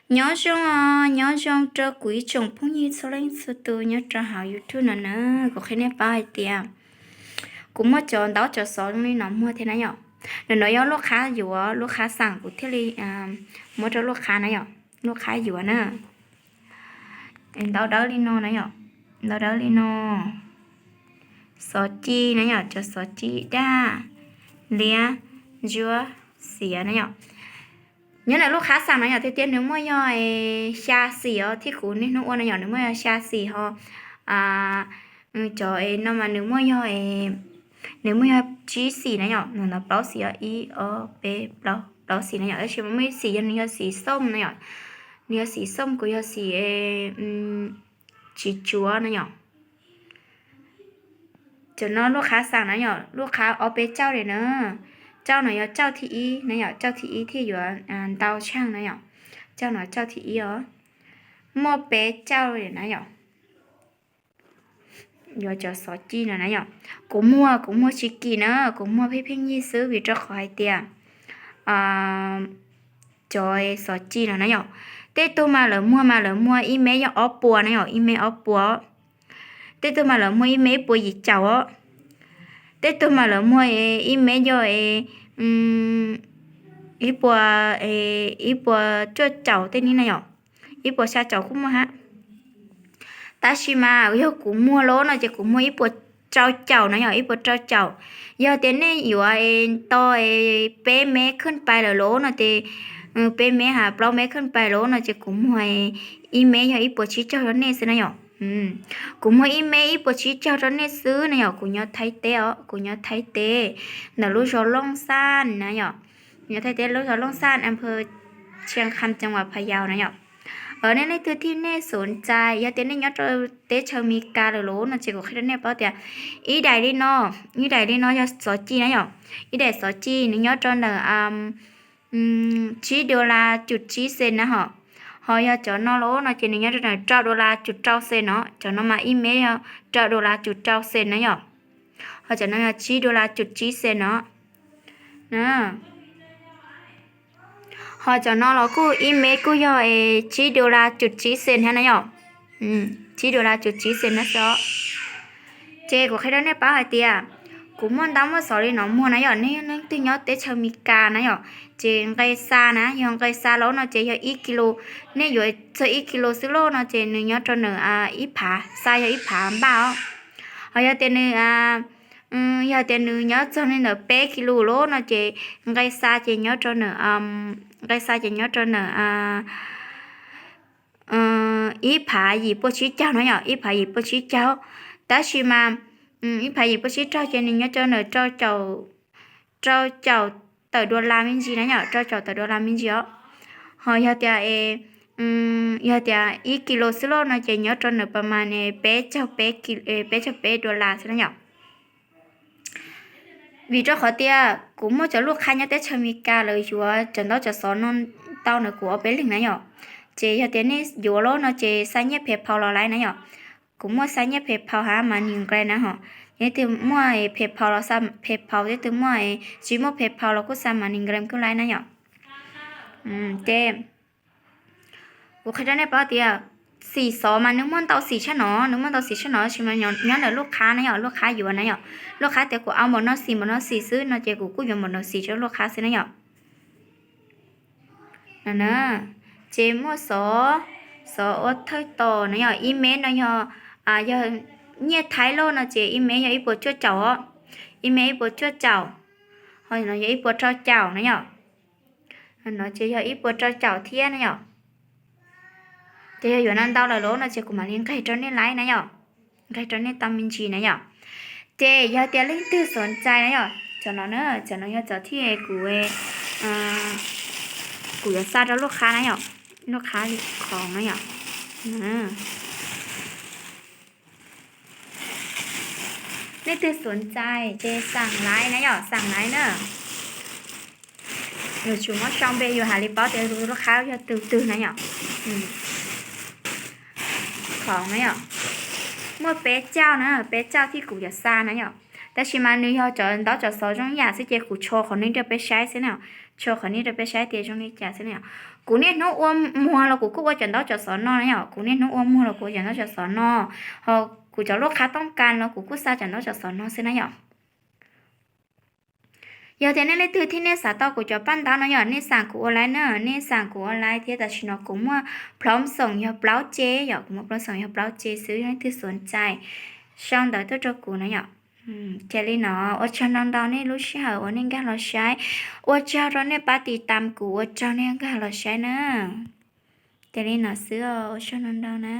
Nyob zoo os, nyob zoo rau kuv ib tsoom phooj ywg txhua leej txhua tus nyob rau hauv YouTube no na. Kuv qhia nej paub hais tias kuv muaj cov ntaub cov xov zoo li no muag thiab na yom. Ntawm no yog lub qhab yuav, lub qhab xam kuv thiaj li muab rau lub qhab na yom, lub qhab yuav na. Ntaub dawb li no na yom, ntaub dawb li no. Xov ci na yom, cov xov ci daj, liab, ntsuab, xiav na yom. Nyob ntawm lub qhab xam na yom, tiag tiag nws muaj yog xya xim os, thiab kuv niaj hnub ua na yom, nws muaj yog xya xim ho cov no mas nws muaj yog, nws muaj yog tsib xim na yom, nws ntawd plaub xim os, ib ob peb plaub, plaub xim na yom, tab sis mas muaj ib xim yog nws yog xim xom na yom, nws yog xim xom, kuv yog xim tsis tsuav na yom. Cov no lub qhab xam na yom, lub qhab ob peb cauj li na. Cauj no yog cauj thib ib na yom, cauj thib ib thiaj yuav ntau tsheej na yom. Cauj no cauj thib ib os, muaj peb cauj li na yom. Yuav cov xov ci no na yom, kuv muag, kuv muag tsis kim na, kuv muag pheej pheej yig xwb vim rau qhov hais tias cov xov ci no na yom, tej tug mas lawv muag mas lawv muag ib mev yog ob puas na yom, ib mev ob puas. Tej tug mas lawv muag ib mev ib puas yim caum os. Tej tug mas lawv muag ib mev yog ib puas, ib puas cuaj caum tej ni na yom, ib puas xya caum kuj muaj hab. Tab sis mas yog kuv muag lawm no ces kuv muag ib puas rau caum na yom, ib puas rau caum. Yog tias nej yuav tau peb mev khwj pais lawm lawm no ces, peb mev hab plaub mev khwj pais lawm no ces kuv muag ib mev yog ib puas tsib caug rau nej xwb na yom. Kuv muag ib mev ib puas tsib caug rau nej xwb na yom, kuv nyob Thaib teb os, kuv nyob Thaib teb, ntawm lub zos Looj Xaj na yom. Kuv nyob Thaib teb lub zos Looj Xaj, am pha Tshia Kham, cam vas Pha Yau na yom. Nej leej twg thiab nej xub ntxais, yog tias nej nyob rau teb chaws Amelikas lawm lawm no ces kuv qhia rau nej paub tias ib daim li no, ib daim li no yog xov ci na yom. Ib daim xov ci nws nyob rau ntawm tsib dollar cum tsib xees na hom. Ho yog cov no lawm no ces nws nyob rau ntawm rau dollar cum rau xees no, cov no mas ib mev yog rau dollar cum rau xees na yom. Ho cov no yog tsib dollar cum tsib xees no. Ho cov no los kuj ib mev kuj yog tsib dollar cum tsib xees thiab na yom. Tsib dollar cum tsib xees na xwb. Ces kuv qhia rau nej paub hais tias kuv muaj ntaub muaj xov li no muag na yom, nej leej twg nyob teb chaws Amelikas na yom, ces nqe xa na, yog nqe xa lawm no ces yog ib kis lus, nej yuav txog ib kis lus xwb lawm no ces nws nyob rau ntawm ib phav, xa yog ib phav npaj os. Ho yog tias nws, yog tias nws nyob txog li ntawm peb kis lus lawm no ces nqe xa ces nyob rau ntawm, nqe xa ces nyob rau ntawm ib phav yim puas tsib caug no yom, ib phav yim puas tsib caug. Tab sis mas ib phav yim puas tsib caug ces nws nyob rau ntawm rau caum tawm dollar me ntsis na yom, rau caum tawm dollar me ntsis os. Ho yog tias, yog tias ib kis lus xwb lawm no ces nyob rau ntawm pas mas peb caug peb, peb caug peb dollar xwb na yom. Vim rau qhov tias kuv muaj cov lub qhab nyob teb chaws Amelikas lawv yuav cov ntaub cov xov no tau ntawm kuv ob peb leeg na yom. Ces yog tias nej yuav lawm no ces xa nyiaj PayPal los laiv na yom. Kuv muaj xa nyiaj PayPal hab MoneyGram na hom. Yog leej twg muaj PayPal los xa PayPal, leej twg muaj, tsis muaj PayPal los kuj xa MoneyGram kuj laiv na yom. Ces kuv qhia rau nej paub tias xim xov mas nws muaj ntau xim tshaj no, nws muaj ntau xim tshaj no, tab sis mas nyob ntawm lub qhab na yom, lub qhab yuav na yom. Lub qhab tias kuv au npaum no xim npaum no xim xwb no ces kuv kuj yuav npaum no xim rau lub qhab xwb na yom. Ces muaj xov, xov ua thawj tos na yom, ib mev no yog, yog nyiaj Thaib lawm no ces ib mev yog ib puas cuaj caum os, ib mev ib puas cuaj caum, ho no yog ib puas rau caum na yom. No ces yog ib puas rau caum thiab na yom. Ces yog yuav ntau ntau lawm lawm no ces kuv mam li nqeg rau nej laiv na yom, nqeg rau nej tau me ntsis na yom. Ces yog tias leej twg xub ntxais na yom, cov no na, cov no yog cov thiab kuv, kuv yuav xa rau lub qhab na yom, lub qhab li khoom na yom. Nej twg xub ntxais ces xaam laiv na yom, xaam laiv na. Yuav tsum muab sau npe yus hais li paub tias lub qhab yog tus twg na yom. Khoom na yom, muaj peb cauj na, peb cauj thiab kuv yuav xa na yom. Tab sis mas nws yog cov ntaub cov xov zoo ib yam xwb ces kuv tshuab qhov no rau peb saib xwb na, tshuab qhov no rau peb saib tias zoo li cas xwb na yom. Kuv niaj hnub ua muag los kuv kuj ua cov ntaub cov xov no na yom, kuv niaj hnub ua muag los kuv ua cov ntaub cov xov no, ho kuv cov lub qhab tooj kas los kuv kuj xa cov ntaub cov xov no xwb na yom. Yog tias nej leej twg thiab nej xav tau kuv cov paj ntaub no yom, nej xam kuv ua laib na, nej xam kuv ua laib thiab. Tam sim no kuv muaj plom xoom yog plaub ce yom, kuv muaj plom xoom yog plaub ce xwb, leej twg xav txais sau ntawv tuaj rau kuv na yom. Ces li no, ua tsaug ntau ntau nej lub sij hawm uas nej nkag los saib, ua tsaug rau nej pab tiv tam kuv, ua tsaug nej nkag los saib na. Ces li no xwb, ua tsaug ntau ntau na.